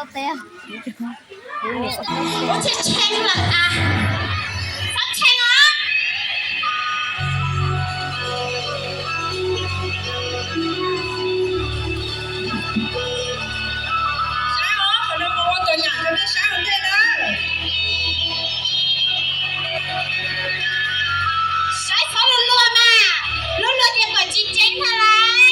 Ua tshee tshee lawm a, txhob tshee os. Saib os, qhov no kuv ua tus yam rau nej saib ua ntej na. Saib txhob luag luag mas, luag luag ces kom tsis ceeb ntag lauj.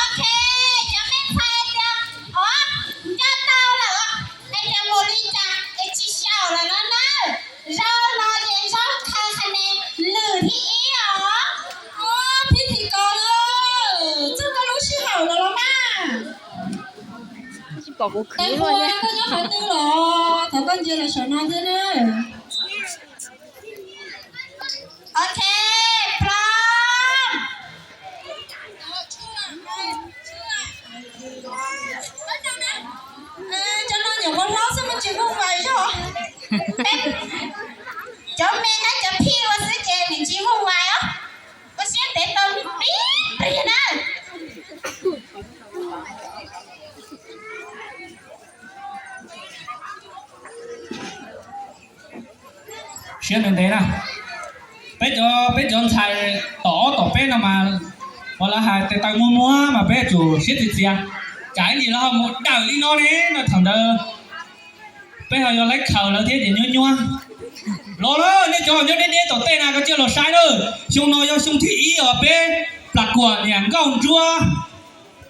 Ok, cov me ntxhais tias, ov, nco tau lawm es tias mus li cas es tsis xyaum lawm no na. Zaum no ces zaum khaws qhov ne, lwm thib ib os. Phib thim kos lawm, txog koj lub sij hawm lawm los mas. Tsis pom kuv khwv. Koj nyob qhov twg los thov koj ntsia los saum no thiab na. Ok, plob. Cov no nyuam qhuav hlob xwb mas tsis vuj vais zog. Cov me thiab cov phij ua xwb ces nws tsis vuj vais os. Ua siab ntev tau pib pliag na. Siab ntev ntev na. Peb cov, peb cov ntxhais tom ob tom peb no mas, uas lawv hais tes taw muag muag mas peb yuav tsum siab txias txias. Tsam ib ntsis lawv ho mus dawm li no ne no thaum ntawd peb ho yog laib khaws lawv thiab ces nyuab nyuab. Los lawm, nej cov nyob deb deb tom tej na koj cia los saib lawm. Xyoo no yog xyoo thib ib os peb plam kuam niam nkauj ntsuab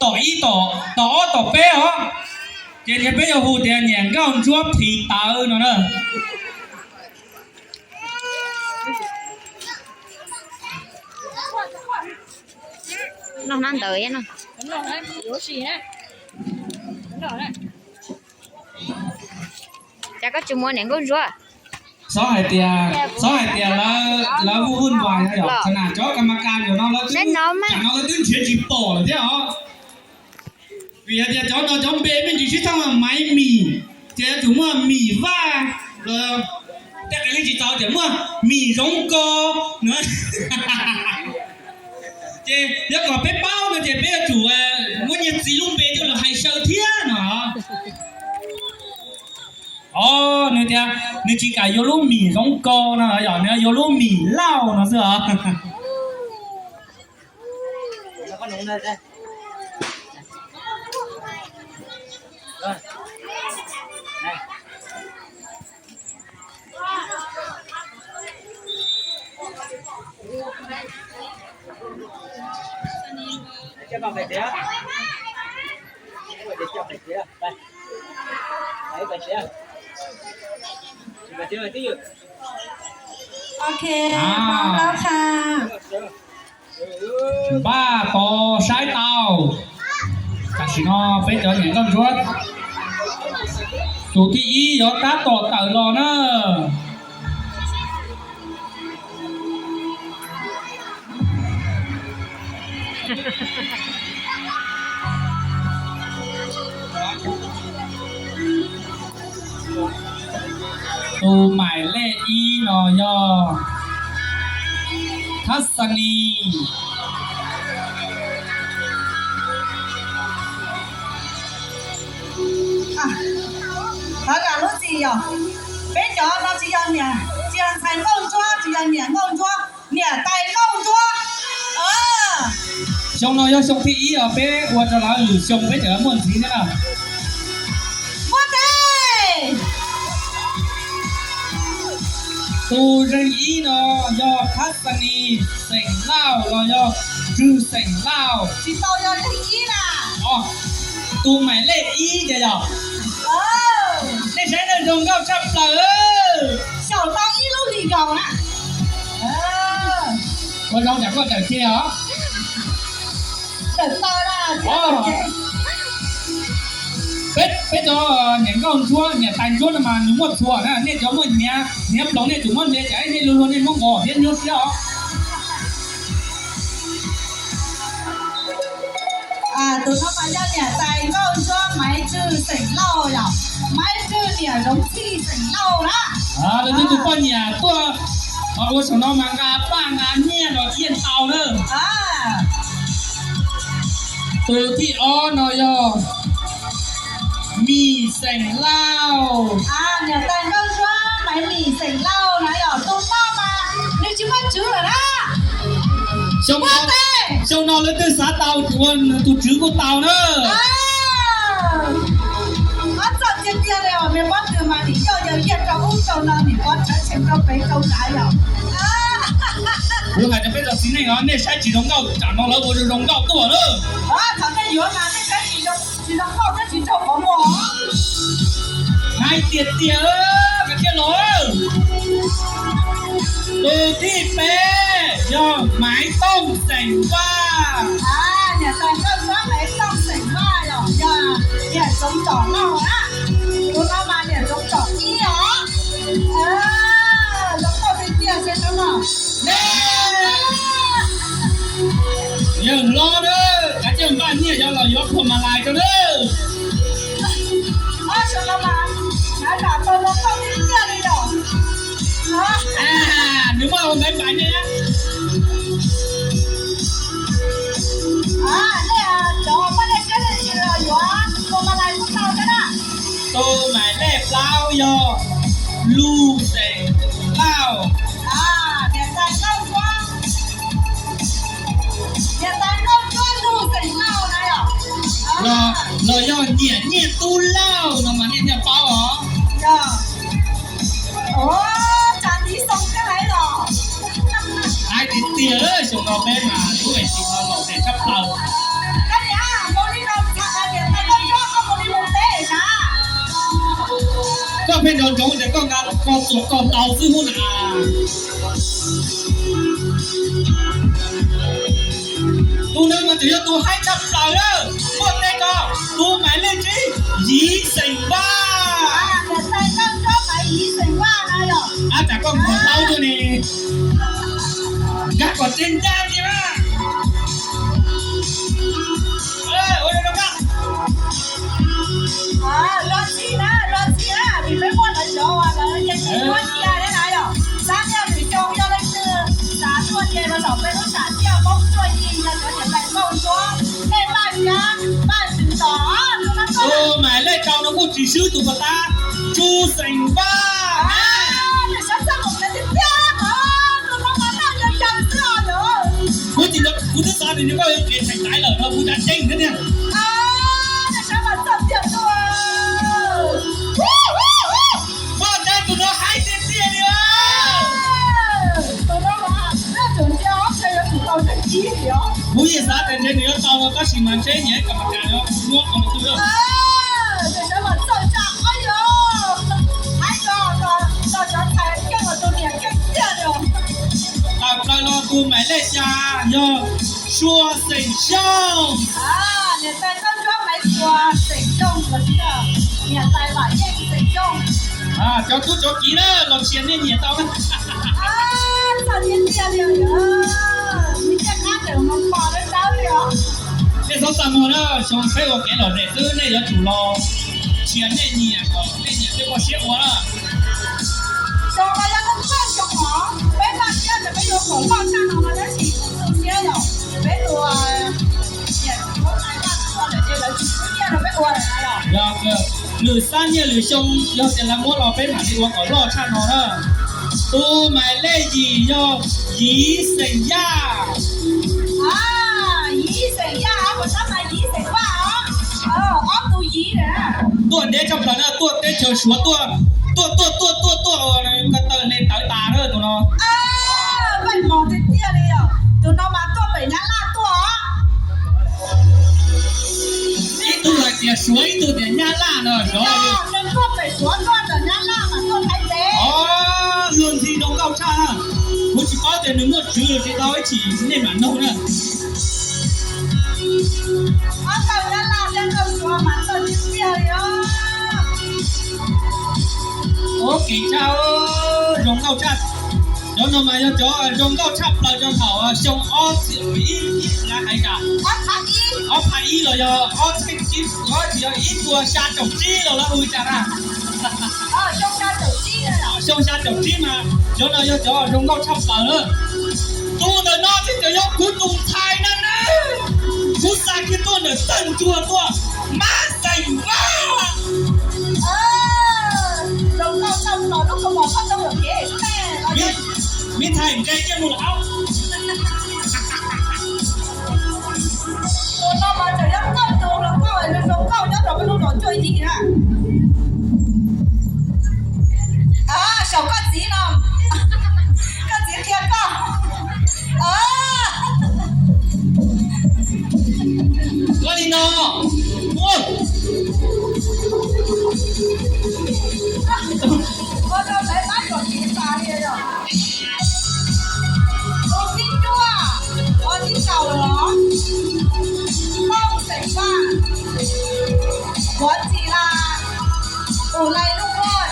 tom ib, tom ob tom peb os. Ces peb yuav hu tias niam nkauj ntsuab phim tawv no na. Noj hnab ntawd no. Cas koj tsis muaj niam nkauj ntsuab? Txhob hais tias, txhob hais tias lawv, lawv vuj vuj npais no yom, qhov na cov kas mas kas ntawm no lawv twb, tam no lawv twb nrhiav tsis pom lawm thiab os. Vim hais tias cov no cov npe me ntsis sib thooj Maiv Mis, ces yuav tsum muaj Mis Vaj, tej qe leej tsis txaus ces muaj Mis Zoov Ko no. Ces yog kom peb paub no ces peb yuav tsum muab nyias txiv lub npe coj los hais xyaw thiab no. Os, nws tias nws tsis kam yuav lub Mis Zoov Ko no yom, nws yuav lub Mis Lauj no xwb os. Ok, pab lab tha. Npaj tos saib tau. Tam sim no peb cov niam nkauj ntsuab tus thib ib yuav tab tom tawm los na. Tus maim lej ib no yog Thab Xa Nis. Thov zam lub txim yom, peb cov no tsis yog niam, tsis yog ntxhais nkauj ntsuab, tsis yog niam nkauj ntsuab, niam tais nkauj ntsuab. Xyoo no yog xyoo thib ib os, peb ua rau lawv lwm xyoo peb tseem muaj ntxiv thiab na. Muaj tes. Tus zeeg ib no yog Thab Xas Nis xeem Lauj los yog Tswv xeem Lauj? Tsis tau yog zeeg ib na. Tus maim lej ib tiag yog? Nej saib na, zoo nkauj tshaj plaws. Xyaum tau ib lub hlis nkaus na. Ua zoo tsam koj tawm kiag os. Tawm taw na. Peb cov niam nkauj ntsuab niam tais ntsuab no mas nws muaj txhuam na, nej cov muaj hniav hniav ploov nej tsum muab hliav tsam nej luag luag nej muab nqos thiab nyuaj siab os. Tus no mas yog niam tais nkauj ntsuab Maiv Tswj xeem Lauj yom, Maiv Tswj niam Zoov Txhij xeem Lauj na. Lawv tus poj niam tuaj ua saum no mas nqa paj nqa nyiaj los yeej tau na. Tus thib ob no yog Mim xeem Lauj. Niam tais nkauj ntsuab Maiv Mim xeem Lauj na yom, tus no mas nws tsis muaj tswv lawm na. Xyoo no leej twg xav tau ua tus tswv kuj tau na. Ob txoj tiag tiag li os, me pob tw mas nim coj yawg liaj rau ub rau no, nim pov rhawv tsheej rau pem rau nrad yom. Kuv hais rau peb cov txiv neej os, nej saib tsis zoo nkauj tsam no lawv ua zoo nkauj tuaj lawm. Thaum nej yuav mas nej saib tsis zoo nkauj thiab tsis raug qhov muag. Hais tiag tiag, kav tsij los. Tus thib peb yog Maiv Tooj xeem Vaj. Niam tais nkauj ntsuab Maiv Tooj xeem Vaj yog yawg Txoov Tsom Lauj na. Tus no mas niam Txoov Tsom ib os. Zoo nkauj tiag tiag. Yawg hlob na, kav tsij npaj nyiaj cov los yuav phuam mas lais rau na. Nws muaj ua npaiv npaiv ne. Tus maim lej plaub yog Luj xeem Lauj. Los yog niam Nyiaj Tub Lauj no mas nej thiaj paub os. Hais tiag tiag, xyoo no peb mas lub me ntsis no laus tes tshaj plaws. Koj pheej nrov ntsoov tias koj nqa koj txuas koj tau xwb hub na. Tus no mas tseem yog tus haib tshaj plaws lawm, muaj tej ko. Tus maim lej tsib, Yiv xeem Vaj. Ab, tsam koj npog plaub tuaj ne, nkag kom tseg ncaj li na. Luag txhij na, luag txhij na, vim peb muaj lawv cov uas lawv yeej tsis muab cia thiab na yom. Xav tias lwm xyoo yog leej twg xav tuaj ces los saum peb lub sam thiaj Hmoob tuaj yi yog cov niam tais nkauj ntsuab, nej Paj Siab, Paj Swm Tom, tus maim lej rau no kuj tsis swb tus puas tab, Tsu xeem Vaj. Kuv twb xav tias nws koj yuav qhia theem taiv lawm no kuv cav tseeb thiab tiag. Koj tab tus no haib tiag tiag li. Kuv yeej xav tias ntshe nws yuav tau no tab sis mas ntshe nyiam kam mas kas no kuv muab qhov mus twg lawm. Tawm plaws los tus maim lej xya yog Sua xeem Xyooj. Cov tub cov kiv na los txhia nej nyiam tau na. Nej txhob txaj muag na, xyoo peb ua kev lom zem xwb, nej yuav tsum los txhia nej nyiam kom nej nyiam thiaj muaj siab ua na. Lwm xab niaj lwm xyoo yog tias lawv muab los peb mam li ua kom loj tshaj no na. Tus maim lej yim yog Yiv xeem Yaj. Tuaj ntev tshaj plaws na, tuaj teb chaws Suav tuaj. Tuaj tuaj tuaj tuaj tuaj, ko taw hle tawv tas na tus no. Peb mos tiag tiag li os, tus no mas tuaj pem Nyab Laj tuaj. Ib tug hais tias Suav, ib tug tias Nyab Laj no. Nws tuaj pem Suav tuaj, ntawm Nyab Laj mas tuaj Thaib teb. Luag ntxhi zoo nkauj tshaj na. Kuv tsis paub tias nws muaj tswv los tsis tau, ib chim nej mam nug na. Ob tug Nyab Laj thiab tug Suav mas txawj tiag tiag li os. Ua kev tshaj, zoo nkauj tshaj. Cov no mas yog cov zoo nkauj tshaj plaws rau thaum xyoo ob txhiab ib, ib, hais tias ob phav ib los yog ob txhiab tsib, ob tsis yog ib puas xya caum tsib los lawv hu li cas na. Xyoo xya caum tsib mas cov no yog cov zoo nkauj tshaj plaws na. Tus ntawm no thiaj tseem yog kuv tus ntxhais na. Kuv xa kiag tuaj ntawm txawj ntsuag tuaj, mab xeem Vaj. Me ntxhais nqe kiag mus lawm. Tus no mas tseem yog nkauj tus hluas nkauj zoo nkauj nyob rau peb lub zos Tsuaj Yig na. Saum koj txiv no, koj txiv qhia koj. Koj li no. Ua rau peb pab kom txiv tas li os. Tus thib cuaj, ua thib kaum los, Tooj xeem Vaj, Huav Txis Las, Tus Lais Nuj Muaj.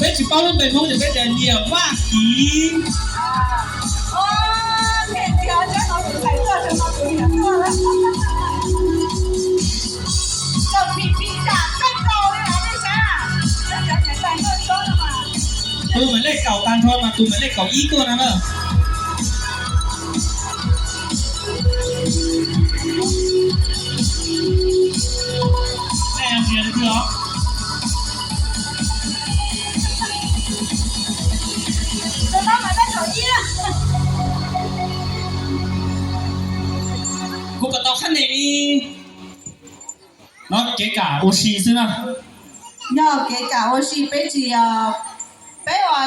Peb tsis paub lub npe Hmoob ces peb tias Niam Vaj Kiv. Tus mam lej kaum tag nrho mas tus mam lej kaum ib tuaj no na. Kuv kom tau qhab nen li. No kev kam ua si xwb na. Yog kev kam ua si, peb tsis, peb ua